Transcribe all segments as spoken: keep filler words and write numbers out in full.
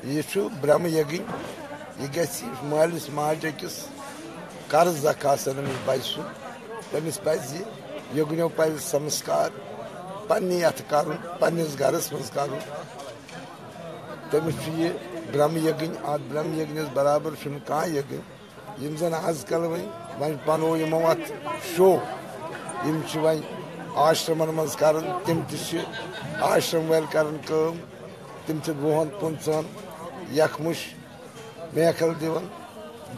یہِ چھُ برٛہمہٕ یگٕنۍ۔ یہِ گژھِ مٲلِس ماجہِ أکِس قرض اکھ آسان أمِس بچہٕ سُنٛد۔ تٔمِس پزِ یہِ یگنیو پزِ سمسکار پننہِ یتھٕ کرُن، پننِس گرس منٛز کرُن۔ تٔمِس چھُ یہِ برٛہمہٕ یگٕنۍ، اتھ برٛہمہٕ یگنِس برابر چھُنہٕ کانٛہہ یگٕنۍ۔ یِم زن از کل وۄنۍ، وۄنۍ بنوو یِمو اتھ شو، یِم چھِ وۄنۍ آشرمن منٛز کران، تِم تہِ چھِ آشرم وٲلۍ کران کٲم، تِم چھِ وُہن پٕنٛژٕہن یکمُش محفل دِوان۔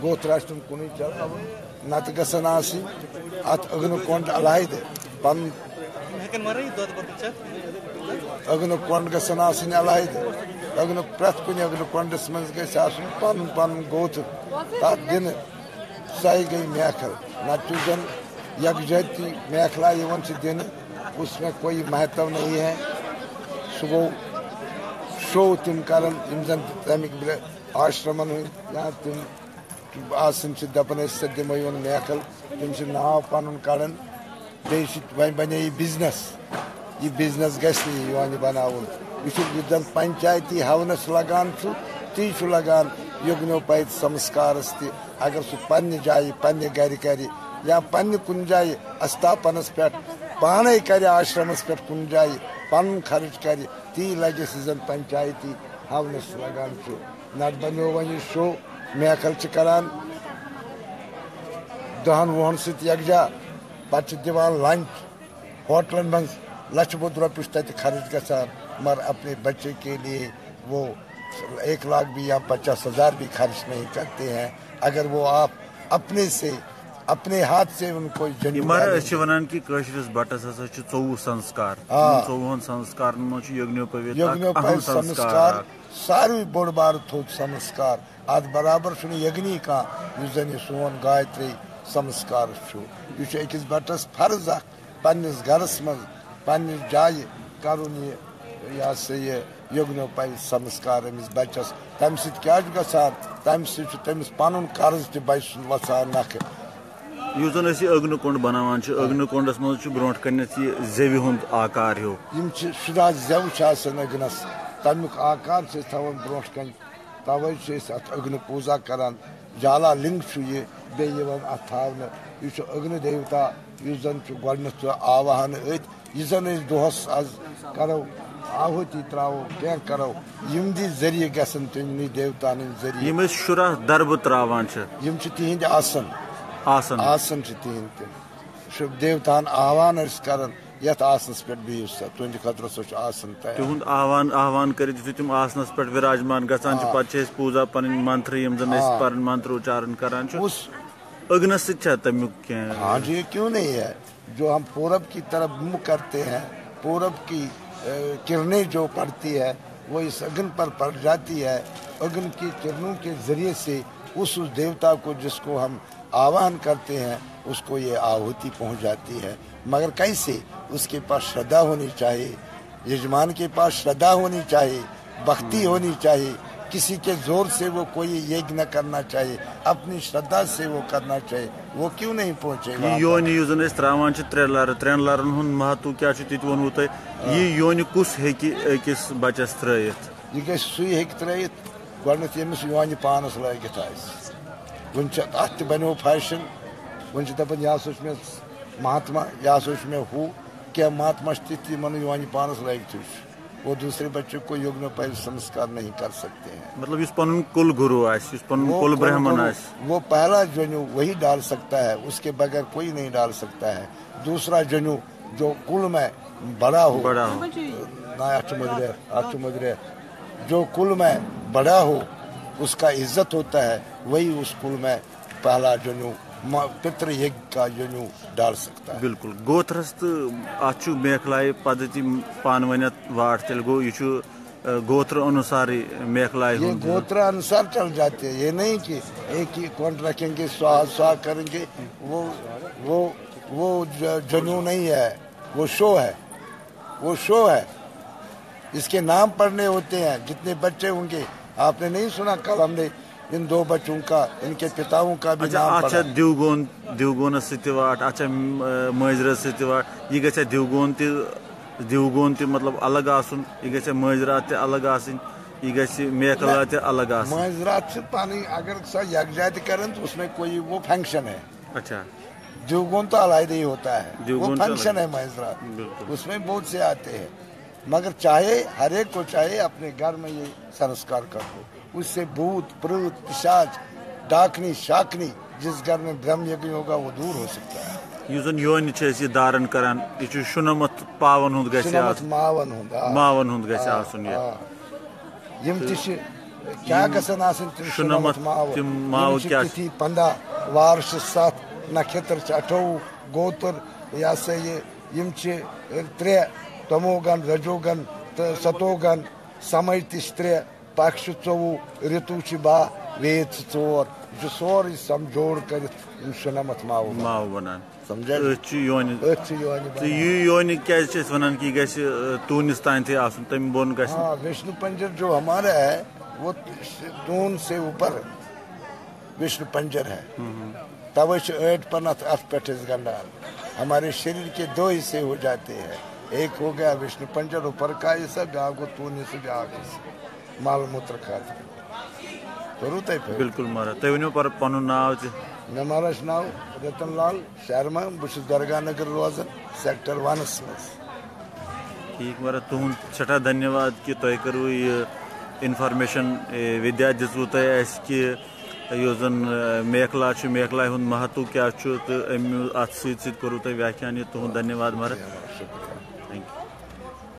گوٚو ترٛٹھ تِم کُنُے چلاوان، نتہٕ گژھن آسٕنۍ اتھ اگنہٕ کۄنڈ علاحدٕ، پنُن اگنہٕ کۄنڈ گژھن آسٕنۍ علاحدٕ۔ اگنہٕ، پرٛٮ۪تھ کُنہِ اگنہٕ کۄنڈس منٛز گژھِ آسُن پنُن پنُن گوتر تتھ دِنہٕ۔ سۄے گٔے محفل۔ نتہٕ یُس زن یکجہتی محفلہ یِوان چھِ دِنہٕ، اس میں کوئی مہتو نہیں ہے۔ سُہ گوٚو شو تِم کرن، یِم زن تمیِکۍ برٛ-، آشرمن ہٕنٛدۍ یا تِم آسان چھِ دپان، أسۍ ہسا دِمو یِمن محفل، تِم چھِ ناو پنُن کڑان۔ بیٚیہِ چھِ وۄنۍ بنے یہِ بزنس، یہِ بزنس گژھِ نہٕ یہِ یونہِ بناوُن۔ یہِ چھُ، یُتھ زن پنچایتی ہونس لگان چھُ، تی چھُ لگان یوگنیوپیت سمسکارس تہِ۔ اگر سُہ پننہِ جایہِ، پننہِ گرِ کرِ یا پننہِ کُنہِ جایہِ استھاپنس پٮ۪ٹھ پانے کرِ، آشرمس پٮ۪ٹھ کُنہِ جایہِ پنُن خرچ کرِ، تی لگہِ سُہ زن پنچایتی ہونس لگان چھُ۔ نتہٕ بنیو وۄنۍ یہِ شو، محفل چھِ کران دہن وُہن سۭتۍ یکجا، پتہٕ چھِ دِوان لنچ۔ ہوٹلن منٛز لچھِ بوٚد رۄپیہِ چھُ تتہِ خرٕچ گژھان، مگر اپنے بچے کے لیے وہ ایک لاکھ بھی یا پچاس ہزار بھی خرچ نہیں کرتے ہیں۔ اگر وہ آپ اپنے سے، اپنے ہاتھ سے ان کو یہ مگر جنمدان أسۍ چھِ ونان کہِ کٲشرِس بٹس ہسا چھِ ژوٚوُہ سنسکار۔ آ۔ یِمن ژوٚوُہن سنسکارن منٛز چھُ یوگنیوپویت اکھ یوگنیوپویت اہم سنسکار سنسکار اکھ۔ ساروی بوٚڑ بارٕ تھوٚد سنسکار۔ اتھ برابر چھُنہٕ یگنی کانٛہہ، یُس زن یہِ سون گایتری سمسکار چھُ۔ یہِ چھُ أکِس بٹس فرض اکھ پننِس گرس منٛز، پننِس جایہِ کرُن یہِ، یہِ ہسا یہِ یوگنیوپیت سمسکار أمِس بچس۔ تمہِ سۭتۍ کیٛاہ چھُ گژھان؟ تمہِ سۭتۍ چھُ تٔمِس پنُن قرض تہِ بچہٕ سُنٛد وۄتھان نکھٕ۔ یُس زن أسۍ یہِ اگنہٕ کۄنٛڈ بناوان چھِ، اگنہٕ کۄنٛڈس منٛز چھُ برونٛٹھ کنٮ۪تھ یہِ زیوِ ہُنٛد آکار ہیوٗ۔ یِم چھِ شُراہ زیوٕ چھِ آسان اگنس، تمیُک آکار چھِ أسۍ تھاوان برونٛٹھ کنہِ۔ توے چھِ أسۍ اتھ اگنہٕ پوٗزا کران۔ جالا لنگ چھُ یہِ، بیٚیہِ یِوان اتھ تھاونہٕ۔ یہِ چھُ اگنہٕ دیوتا، یُس زن چھُ گۄڈٕنیتھ چھُ آواہن أتھۍ۔ یہِ زن أسۍ دۄہس از کرو آہُتی تراوو، کینٛہہ کرو، یِم دِ ذٔریعہٕ گژھن تِمنٕے دیوتاہن ہٕنٛدۍ ذٔریعہٕ۔ یِم أسۍ شُراہ دربہٕ تراوان چھِ۔ یِم چھِ تِہنٛدۍ آسن۔ آسن۔ آسن چھِ تِہنٛدۍ تِم۔ شُبھ دیوتاہن آہوان أسۍ کران، یتھ آسنس پٮ۪ٹھ بِہِو سا، تُہنٛدِ خٲطرٕ سا چھُ آسن تیار۔ تِہُنٛد آہوان، آہوان کٔرِتھ یُتھُے تِم آسنس پٮ۪ٹھ وِراجمان گژھان چھِ، آ۔ پتہٕ چھِ أسۍ پوٗزا پنٕنۍ منتر، یِم زن أسۍ آ۔ پران منتر اُچارن کران چھِ۔ اس اگنس سۭتۍ چھا تمیُک کینٛہہ؟ ہاں جی، کیوں نہیں ہے؟ جو ہم پورب کی طرف منہ کرتے ہیں، پورب کی، اے، کرنیں جو پڑتی ہے، وہ اس اگن پر پڑ جاتی ہے۔ اگن کی کرنوں کے ذریعے سے اس، اس دیوتا کو، جس کو ہم آواہن کرتے ہیں، اس کو یہ آہوتی پہنچ جاتی ہے۔ مگر کیسے؟ اس کے پاس شردا ہونی چاہیے، یجمان کے پاس شردا ہونی چاہیے، بھکتی ہونی چاہیے۔ کسی کے زور سے وہ کوئی یج نہ کرنا چاہیے، اپنی شردا سے وہ کرنا چاہیے۔ وہ کیوں نہیں پہنچے گا؟ یہِ یونہِ یُس زن أسۍ تراوان چھِ ترٛےٚ لرٕ، ترٛٮ۪ن لرن ہُنٛد مہتو کیٛاہ چھُ تہِ تہِ ووٚنوُ تۄہہِ۔ یہِ یونہِ کُس ہیٚکہِ أکِس بچس ترٲیِتھ؟ یہِ گژھِ سُے ہیٚکہِ ترٲیِتھ، گۄڈٕنیتھ ییٚمِس یونہِ پانس لٲگِتھ آسہِ۔ وُنہِ چھِ اتھ تہِ بنیو فیشن، وُنہِ چھِ دپان، یہِ ہسا چھُ مےٚ مہاتما، یہِ ہسا چھُ مےٚ ہُہ۔ کینٛہہ مہاتما چھِ تِتھۍ، یِمن نہٕ یونہِ پانس لٲگتھٕے چھُ۔ وہ دوسرے بچے کو یوگنوپیت سمسکار نہیں کر سکتے ہیں۔ مطلب، یُس پنُن کُل گُروٗ آسہِ، یُس پنُن وہ کُل کُل برہمن گُروٗ، آسہِ۔ وہ پہلا جنو وہی ڈال سکتا ہے، اس کے بغیر کوئی نہیں ڈال سکتا ہے۔ دوسرا جنو جو کل میں بڑا ہو، بڑا ہو۔ نہ، اچھا مدرے، اچھا مدرے، جو کل میں بڑا ہو، اس کا عزت ہوتا ہے، وہی اس کل میں پہلا جنو، ما-، پتر یج کا جنو ڈال سکتا ہے۔ بِلکُل، گوترس تہٕ اتھ چھُ میکھلایہِ پدھتی پانہٕ ؤنۍ اتھ واٹھ تیٚلہِ گوٚو، یہِ چھُ، ا، گوتر انوسارٕے میکھلایہِ یہ ہُنٛد۔ گوتر انوسار چل جاتے ہیں، یہ نہیں کہ ایک ہی کونٹ رکھیں گے، سواہا سواہا کریں گے، وہ، وہ، وہ ج-، جنو نہیں ہے، وہ شو ہے، وہ شو ہے۔ اس کے نام پڑھنے ہوتے ہیں، جتنے بچے ہوں گے، آپ نے نہیں سنا کل ہم نے ان دو بچوں کا، ان کے پتاؤں کا بھی اچھا، نام اتھ چھا پڑھا۔ دیوگون، دیوگونس سۭتۍ تہِ واٹھ، اتھ چھا، م-، مٲنزِ رٲژ سۭتۍ تہِ واٹھ؟ یہِ گژھِ دیوگون تہِ، دیوگون تہِ مطلب الگ آسُن، یہِ گژھِ مٲنزِ راتھ تہِ الگ آسٕنۍ۔ یہِ گژھِ میکلا تہِ الگ آسٕنۍ۔ مٲنٛزِ راتھ چھِ پَنٕنۍ، اگر سۄ یکجاہ تہِ کرن تو اس میں کوئی وہ فنکشن ہے۔ اچھا۔ دیوگون تو علیحدہ ہی ہوتا ہے، وہ دیوگون تو فنکشن الگ۔ ہے مٲنٛزِ راتھ۔ بالکل۔ اس میں بہت سے آتے ہیں، مگر چاہے ہر ایک کو چاہے اپنے گھر میں یہ سنسکار کر دو، اس سے بھوت پریت پشاچ ڈاکنی شاکنی، جس گھر میں برہم یگی ہوگا وہ دور ہو سکتا ہے۔ یُس زن یونہِ چھِ أسۍ یہِ دارن کران، یہِ چھُ شُنمتھ پاون ہُنٛد گژھِ شُنمتھ آسُن۔ ماون ہُنٛد، آ۔ ماون ہُنٛد گژھِ آ، آسُن یہِ۔ آ۔ یِم تہِ چھِ کیٛاہ گژھن آسٕنۍ تِم شُنمتھ شُنمتھ ماوٕ۔ تِم ماوٕ یِم چھِ کیٛاہ چھِ؟ تِتھی پنٛداہ، وار چھِ ستھ، نکھتر چھِ اَٹھووُہ، گوتُر، یہِ ہسا یہِ، یِم چھِ ترٛےٚ، تموگن، رجوگن تہٕ ستوگن، سمے تہِ چھِ ترٛےٚ، پکھ چھِ ژوٚوُہ، رِتُو چھِ باہ، وید چھِ ژور۔ یہِ چھُ سورُے سمجوڑ کٔرِتھ یِم شُنمتھ ماوٕ بنان۔ ماوٕ بنان۔ سمجھا؟ أتھۍ چھُ یونہِ۔ أتھۍ چھُ یونہِ تہٕ بنان۔ یہِ یونہِ کیٛازِ چھِ أسۍ ونان کہِ یہِ گژھِ، ٲ، توٗنِس تام تہِ آسُن، تَمہِ بۄن گژھِ نہٕ؟ ہاں، وشنو پنجر جو ہمارا ہے، وہ تون سے اوپر وشنو پنجر ہے۔ توے چھِ أڑۍ پنہٕ اتھ، اتھ پٮ۪ٹھ أسۍ گنڈان۔ ہمارے شریر کے دو حصے ہو جاتے ہیں، ایک ہو گیا وشنو پنجر اوپر کا حصہ، بیاکھ گوٚو توٗنہِ سُہ بیاکھ حصہٕ، مل موتر خاطرٕ۔ کوٚروٕ تۄہہِ فٲیدٕ؟ بالکل مہراز، تُہۍ ؤنِو پَرٕ پَنُن ناو تہِ۔ مےٚ مہراز چھُ ناو رتن لال شرما، بہٕ چھُس درگاہ نگر روزان، سیکٹر ونس منٛز۔ ٹھیٖک مہراز، تُہُنٛد سٮ۪ٹھاہ دھنیواد کہِ تۄہہِ کٔروٕ یہِ انفارمیشن، اے، وِدیا دِژوٕ تۄہہِ اَسہِ کہِ یُس زَن، اے، میکھلا چھُ، میکھلایہِ ہُنٛد مہتو کیٛاہ چھُ، تہٕ اَمہِ اَتھ سۭتۍ سۭتۍ کوٚروٕ تۄہہِ ویاکھیان یہِ۔ تُہُنٛد دھنیواد مہراز۔